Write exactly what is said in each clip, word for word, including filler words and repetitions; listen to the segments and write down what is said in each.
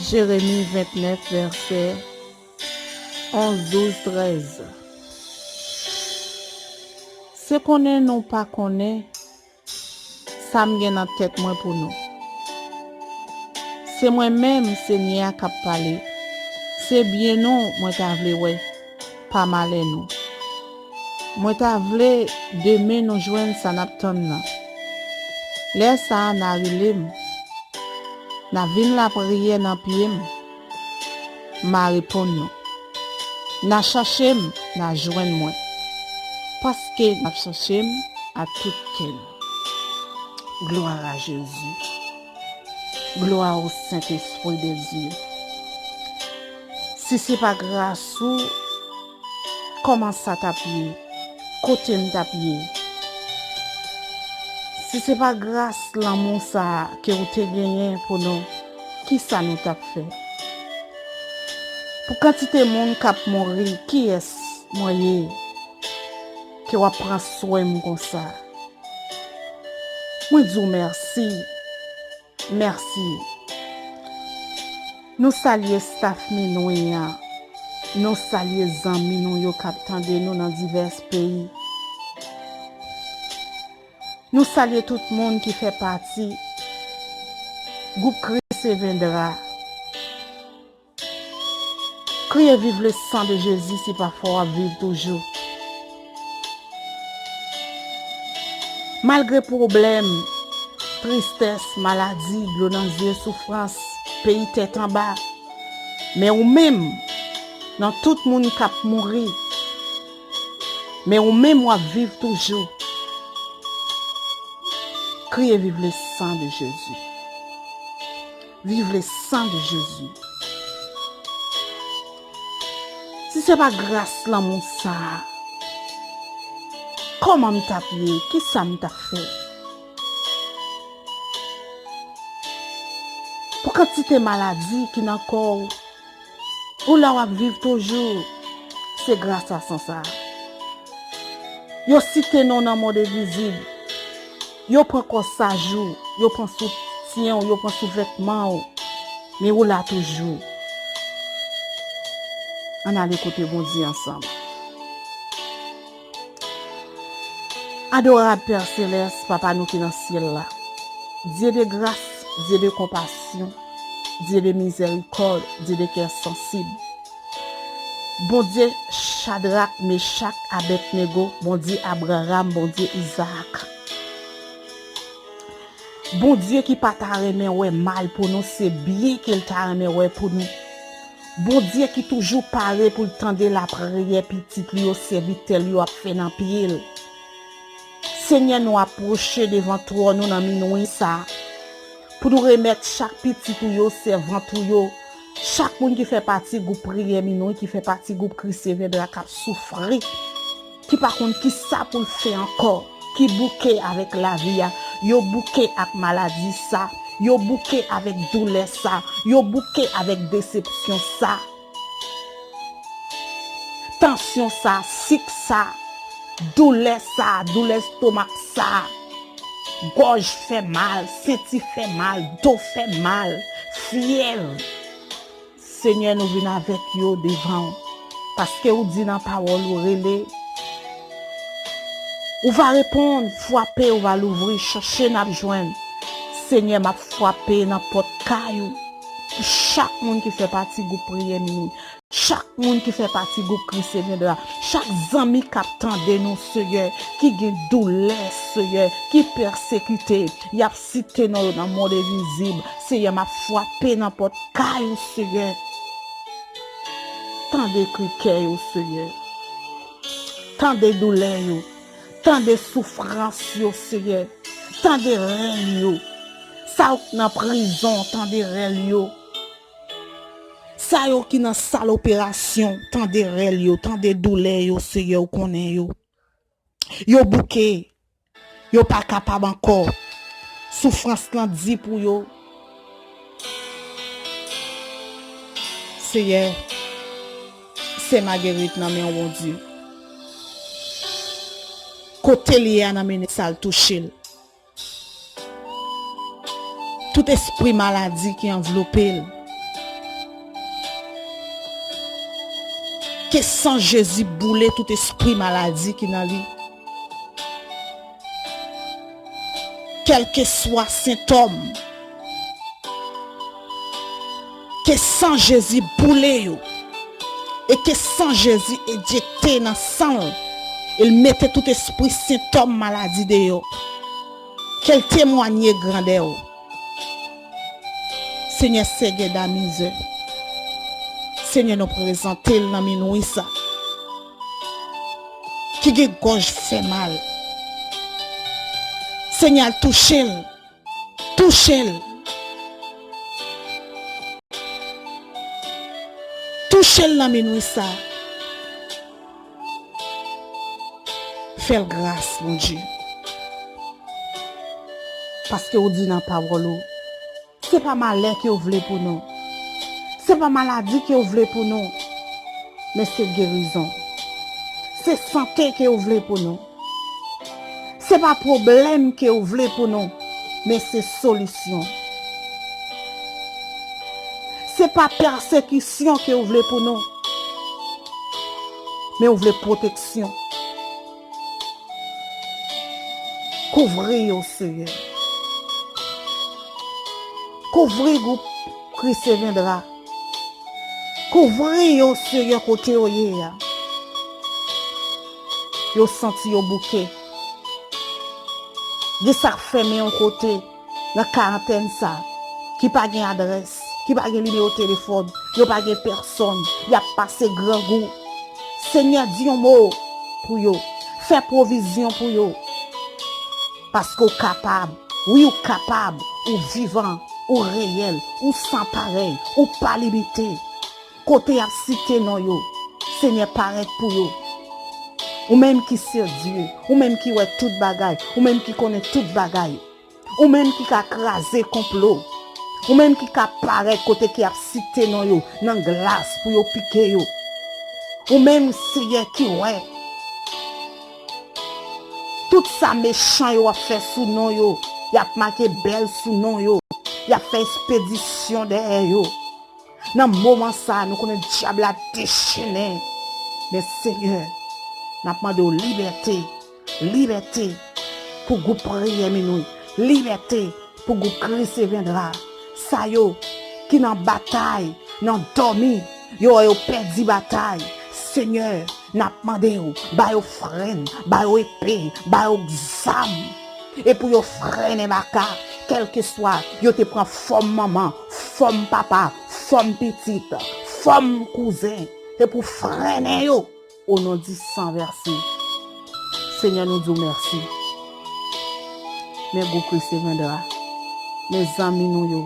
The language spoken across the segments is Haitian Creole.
Jeremi vennèf, vèsè onz, douz, trèz. Se konnen nou pa konnen sa m gen nan tèt mwen pou nou. Se mwen menm, Senyè a, k ap pale. Se byen nou mwen ta vle wè, pa malè nou. Mwen ta vle demen nou jwenn sa n ap tann nan. Lè sa a, n a rele m. N a vin lapriyè nan pye m. M a reponn nou. N a chache m, n a jwenn mwen. Paske n ap chache m ak tout kè nou. Gloire à Jésus. Gloire au Saint-Esprit de Dieu. Si se pa gras ou, kòman sa t ap ye? Kote m t ap ye? Si se pa gras lanmou sa a ke w te genyen pou nou, kisa nou t ap fè? Pou kantite moun k ap mouri, kiyès mwen ye ke w ap pran swen m konsa? Mwen di w mèsi. Mèsi. Nou salye staff Minwi an. Nou salye zanmi nou yo k ap tande nou nan divès peyi. Nou salye tout moun ki fè pati gwoup Christ Reviendra. Kriye viv le sang de Jésus si pafwa w ap viv toujou. Malgre pwoblèm, tristès, maladi, dlo nan zye, soufrans, peyi tèt anba, men ou menm, nan tout moun k ap mouri, men ou menm w ap viv toujou. Kriye viv le sang de Jésus. Viv le sang de Jésus. Si se pa gras lanmou sa a, kòman m t ap ye? Kisa m t ap fè? Pou kantite maladi ki nan kò w, ou la w ap viv toujou, se gras a san sa a. Yo site non w nan mond envizib. Yo pran kò saj ou, yo pran soutyen w, yo pran souvètman w, men ou la toujou. Ann ale kote Bondye ansanm. Adorab Pè Selès, Papa nou ki nan syèl la, Dye de gras, Dye de konpasyon, Dye de mizèrikòd, Dye de kè sansib. Bondye Chadrak, Mechak, Abèdnego, Bondye Abraram, Bondye Izaak. Bondye ki pa ta renmen wè mal pou nou, se byen ke l ta renmen wè pou nou. Bondye ki toujou pare pou l tande lapriyè pitit li yo, sèvitè li yo ap fè nan pye l. Senyè, nou apwoche devan twòn ou nan minwi sa a, pou nou remèt chak pitit ou yo, sèvant ou yo, chak moun ki fè pati gwoup priyè minwi, ki fè pati gwoup Christ Reviendra k ap soufri, ki pa konn kisa pou l fè ankò, ki bouke avèk lavi a, yo bouke ak maladi sa, yo bouke avèk doulè sa, yo bouke avèk desepsyon sa. Tansyon sa, sik sa, doulè sa, doulè estomak sa, gòj fè mal, senti fè mal, do fè mal, fyèv. Senyè, nou vin avèk yo devan w, paske ou di nan pawòl ou, rele, ou va reponn, frape, ou va louvri, chèche, n ap jwenn. Senyè, m ap frape nan pòt kay ou pou chak moun ki fè pati gwoup priyè minwi, chak moun ki fè pati gwoup Christ Reviendra, chak zanmi k ap tande nou, Senyè, ki gen doulè, Senyè, ki pèsekite, y ap site non yo nan mond envizib. Senyè, m ap frape nan pòt kay ou, Senyè. Tande kri kè yo, Senyè. Tande doulè yo. Tande soufrans yo, Senyè. Tande rèl yo. Sa yo k nan prizon, tande rèl yo. Sa yo ki nan sal operasyon, tande rèl yo, tande doulè yo, Senyè, ou konnen yo. Yo bouke, yo pa kapab ankò. Soufrans lan di pou yo. Senyè, Sè Magerit nan men w, Bondye. Kote l ye a nan minit sa l touche l. Tout espri maladi ki anvlope l, Ke san Jezi boule tout espri maladi ki nan li. Kèlkeswa sentòm, ke san Jezi boule yo. E ke san Jezi enjekte nan san l. E l mete tout espri sentòm maladi deyò. Ke l temwanye grandè w. Senyè, sègè damizè. Senyè, nou prezante l nan minwi sa. Ki gen gòj fè mal. Senyè, al touche l. Touche l. Touche l nan minwi sa. Fè l gras, Bondye. Paske ou di nan pawòl ou, se pa malè ke w vle pou nou. Se pa maladi ke w vle pou nou. Men se gerizon. Se sante ke w vle pou nou. Se pa pwoblèm ke w vle pou nou, men se solisyon. Se pa pèsekisyon ke w vle pou nou, men w vle pwoteksyon. Kouvri yo, Senyè. Kouvri gwoup Christ Reviendra. Kouvri yo, Senyè, kote yo ye a. Yo santi yo bouke. Gen sa k fèmen yon kote nan karantèn sa, ki pa gen adrès, ki pa gen nimewo telefòn, yo pa gen pèsonn, y ap pase grangou. Senyè, di yon mo pou yo. Fè pwovizyon pou yo. Paske w kapab. Wi, ou kapab. Ou vivan. Ou reyèl. Ou san parèy. Ou pa limite. Kote y ap site non yo, Senyè, parèt pou yo. Ou menm ki se Dye, ou menm ki wè tout bagay, ou menm ki konnen tout bagay, ou menm ki ka kraze konplo, ou menm ki ka parèt kote ki ap site non yo nan glas pou yo pike yo. Ou menm, Senyè, ki wè tout sa mechan yo ap fè sou non yo, y ap make bèl sou non yo, y ap fè espedisyon dèyè yo. Nan moman sa a, nou konnen dyab la dechennen. Men Senyè, n ap mande w libète, libète pou gwoup priyè minwi, libète pou gwoup Christ Reviendra. Sa yo ki nan batay, nan dòmi, yo wè yo pèdi batay. Senyè, n ap mande w, ba yo frenn, ba yo epe, ba yo zam. E pou yo frennen baka, kèlkeswa yo te pran fòm manman, fòm papa, fòm pitit, fòm kouzen. Se pou frennen yo, o non di san vèse. Senyè, nou di w mèsi. Men gwoup Christ Reviendra, men zanmi nou yo,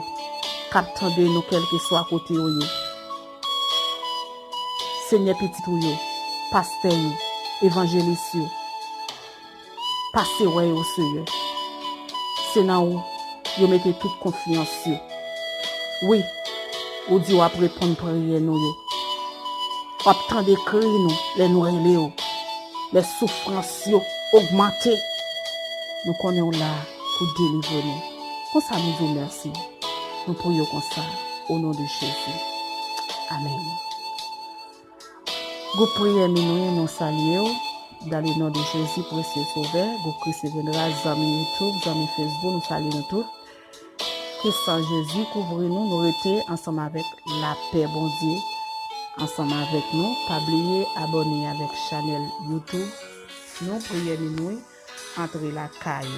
k ap tande nou kèlkeswa kote yo ye. Senyè, pitit ou yo, pastè yo, evanjelis yo, pase wè yo, Senyè. Se nan ou yo mete tout konfyans yo. Wi, ou di w ap reponn priyè nou yo. W ap tande kri nou lè nou rele w. Lè soufrans yo ogmante, nou konnen w la pou delivre nou. Konsa nou di w mèsi. Nou priye w konsa, o non de Jezi. Amèn. Gwoup priyè minwi, nou salye w. Dans le nom de Jésus, précieux Sauveur, gwoup Christ Reviendra, zanmi YouTube, zanmi Facebook, nou salye nou tout. Ke san Jezi kouvri nou, nou rete ansanm avèk lapè Bondye ansanm avèk nou. Pa bliye abòne avèk chanèl YouTube nou, Priyè Minwi, Antre Lakay.